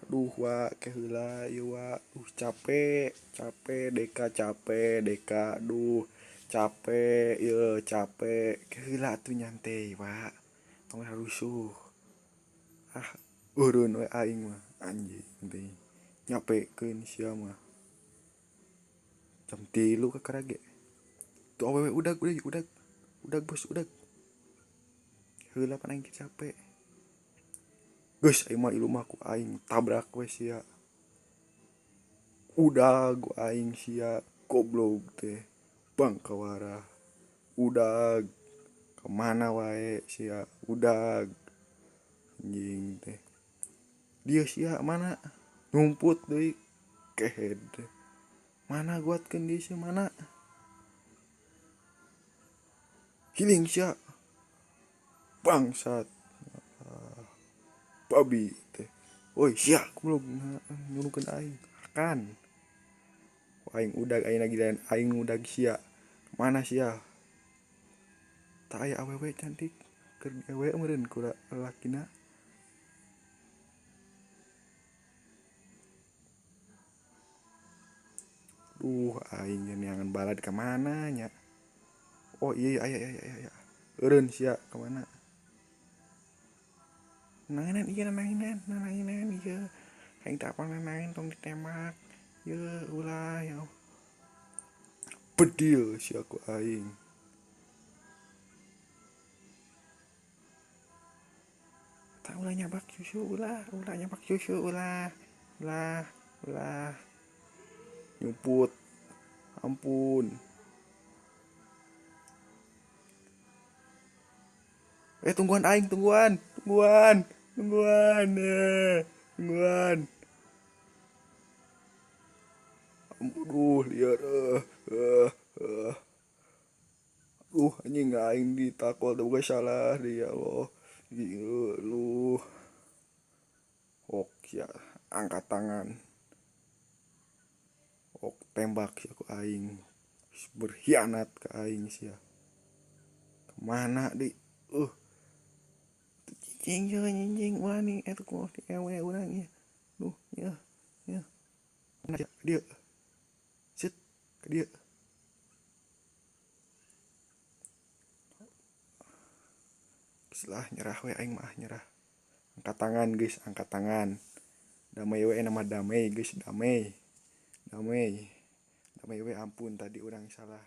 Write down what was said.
Duh wa ke heula ieu wa. Duh capek, capek deka capek deka duh capek ieu capek. Ke heula atuh nyantai wa. Tong rusuh. Ah, eureun we aing mah anjing teh. Nyapekeun sia mah. Jam 3 ka karage. Tuh awewe udag udah udag. Udag bos udag. Heula pan aing capek. Geus aing mah ilu mah ku aing tabrak we sia. Udag ku aing sia goblok teh. Bangkawara. Udag kemana wae sia udag. Anjing teh. Dia sia mana? Nyumput deui kehed. Mana guatkeun dia sia mana? Hiling sia. Bangsat. Babi teh. Woi sia goblok nyuruhkeun aing. Kan. Aing udag aing lagi dan aing udag sia. Mana sia? Tak aya awewe cantik keur ewe meureun ku lalakina. Duh aing neangan balad ka mana nya? Oh iya aya aya aya aya. Eureun sia ka mana? Nanginan iya nanginan, nanginan iya. Aing tak apa nanangin tong ditembak. Ye ulah ya. Bedil sia ku aing. Tak ulah nyabak susu ulah, ulah nyabak susu ulah. Ulah, ulah. Nyumput. Ampun. Tungguan aing, tungguan. Tungguan. Tungguan. Tungguan. Aduh, liar. Aduh, anjing aing ditakol teh boga salah dia Allah. Gila lu. Ok ya, angkat tangan. Ok tembak sia ku aing. Berkhianat ke aing sia. Kemana di? Cicing sia anjing wani eta ku di ewe urang ieu. Duh, ya. Ya. Mana dia? Sit ke dia. Lah nyerah we aing mah nyerah. Angkat tangan guys, angkat tangan. Damai we nama damai guys, damai. Damai. Damai we ampun tadi urang salah.